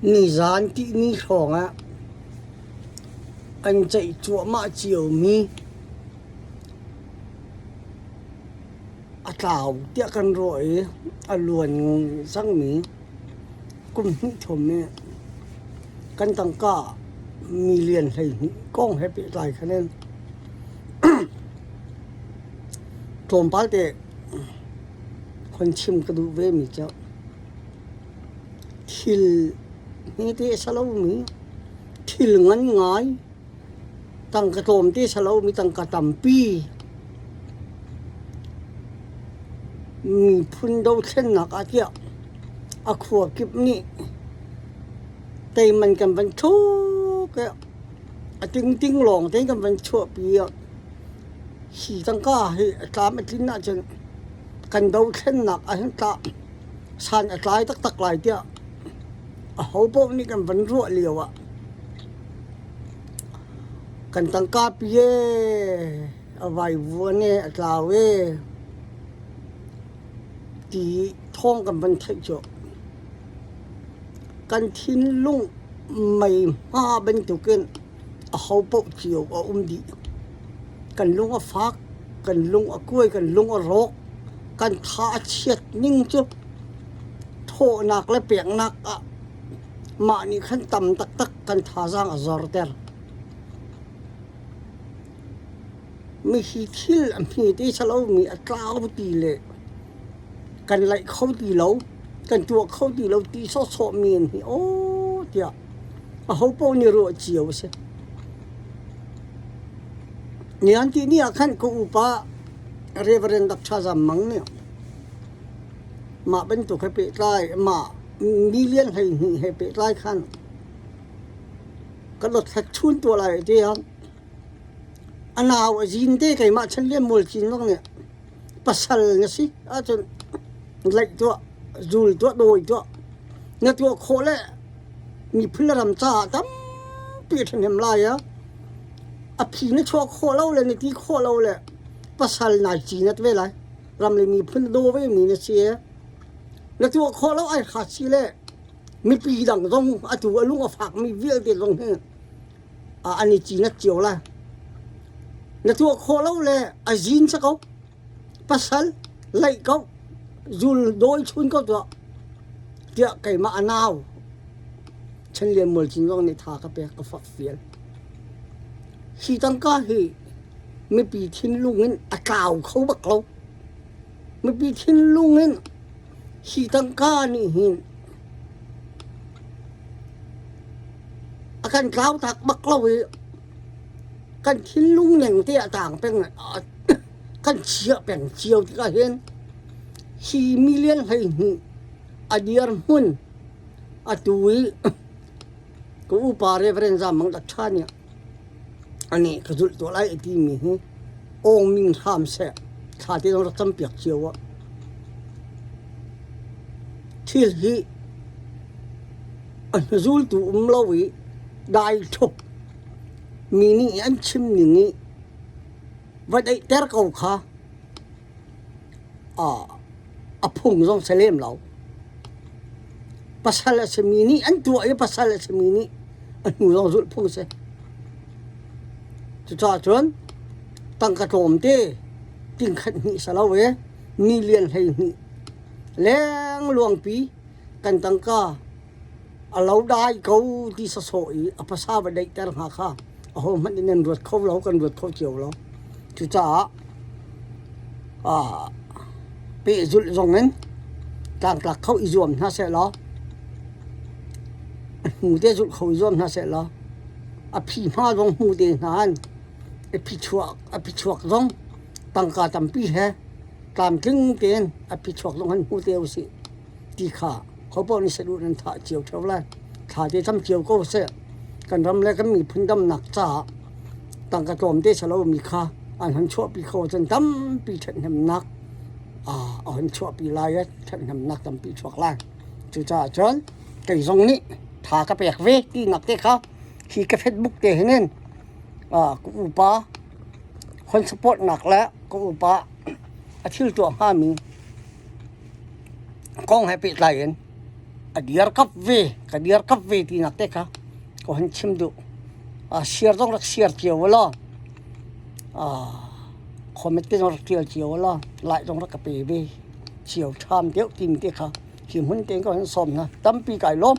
Nizaan tihni hrawng ah an ceih cuahmah ciomi a tlau tiah kan ruah i a luan cangmi kum hnih thum i kan tangka million 12 kong he pehtlai khan in tlawmpal te hon chim ka duh vemi cu thil hmete a si lomi thil ngan ngai tangka tlawmte a si lomi tangka tampi miphun dothlennak ah tiah a khua kip nih teiman kan van thuk i a tingting lawng tein kan van chuahpi i hi tangka hi a tlam a tlin ahcun kan dothlennak ah hin tah san a tlai taktak lai tiah ahopaoh nih kan van ruah lio ah kan tangka pi ee a vaivuan ee a tlau ee ti thawng kan van theih cu kan thinlung mei hma bantukin ahopaoh cio a um dih. Kan lung a fak, kan lung a kuai, kan lung a rawk, kan tha a chiat ning cu thawhnak le peknak ah mah nih khan tam taktak kan thazaang a zorter. Mihi thil a hme te lomi a tlau ti le kan laih kho ti lo, kan tuah kho ti lo ti sawhsawh men hi aw tiah ahopaoh nih ruah cio a si. Nian ti ni ah khan ka upa Reverend Dr. Zam Mang nih mah bantuk he pehtlai mah million 12 he pehtlai khan ka dothlat chun tuah lai ti ah a nau a zin te keimah chan lian mual cin bak nih pasal na si ahcun laih tuah zul tuah dawi tuah na tuah khawh le miphun le ram caah tampi a ṭhahnem lai a a phi na chuah khawh lo le na ti khawh lo le pasal nai cinat ve lai ram le miphun daw ve mi na si na tuah khawh lo ai hrat si le mipi dang zong atu a lung a fak mi vialte zong hi an i cinat cio lai na tuah khawh lo le a zin sa ko pasal laih ko zul dawi chun ko tuah tiah keimah a nau Chan Lian Mual Cin zong nih tha ka pek ka fak fial hi tangka hi mipi thinlung in a tlau kho bak lo mipi thinlung in hi tangka nih hin a kan tlau tak bak lo i kan thinlung neng te a tang peng kan chiah peng cio tikah hin hi million 12 a dirhmun atu i ka upa Reverend Zam Mang Dak Ṭha nih anih ka zulh tuah lai a timi hi awng min hram seh thla te zong rak campiak cio ah thil hi a hnuzultu um lo i dai ṭhup mi nih an chim ning i va daihter ko kha a phung zong si lem lo. Pasal a simi nih an tuah i pasal a simi nih a hnu zong zulh phung si. Cucaah cun tangka tlawmte tingkhat hnih si lo i million 12 lengluangpi kan tangka a lo dai ko ti sawsawh i a pasa va daihter hnga kha ahohmanh in nan ruat kho lo kan ruat kho cio lo. Cucaah pehzulh zong in tlangtlak kho i zuam hna seh law a hnu te zulh kho i zuam hna seh law a phi hma zong hmu te hna an a phichuak zong tangka tampi he tlamtling tein a phichuak zong han hmu te usih ti kha hopaoh nih saduh nan thah cio ṭheo lai. Thla te cam cio ko seh. Kan ram le kan miphun damnak caah tangka tlawmte si lomi kha an hon chuahpi kho cun tampi ṭhathnemnak a hon chuahpi lai i ṭhathnemnak tampi chuak lai. Cucaah cun kei zong nih tha ka pek ve tinak te kha hi ka Facebook te hin in ka upa hon support nak le ka upa a thil tuah hngami kong he pehtlai in. A dirkap ve, ka dirkap ve tinak te kha ka hun chim duh. Share zong rak share cio u law, comment te zong rak ṭial cio u law, like zong rak ka pe ve cio ṭham deuh timi te kha hi hmun tein ka hun sawm hna. Tampi kai lawm.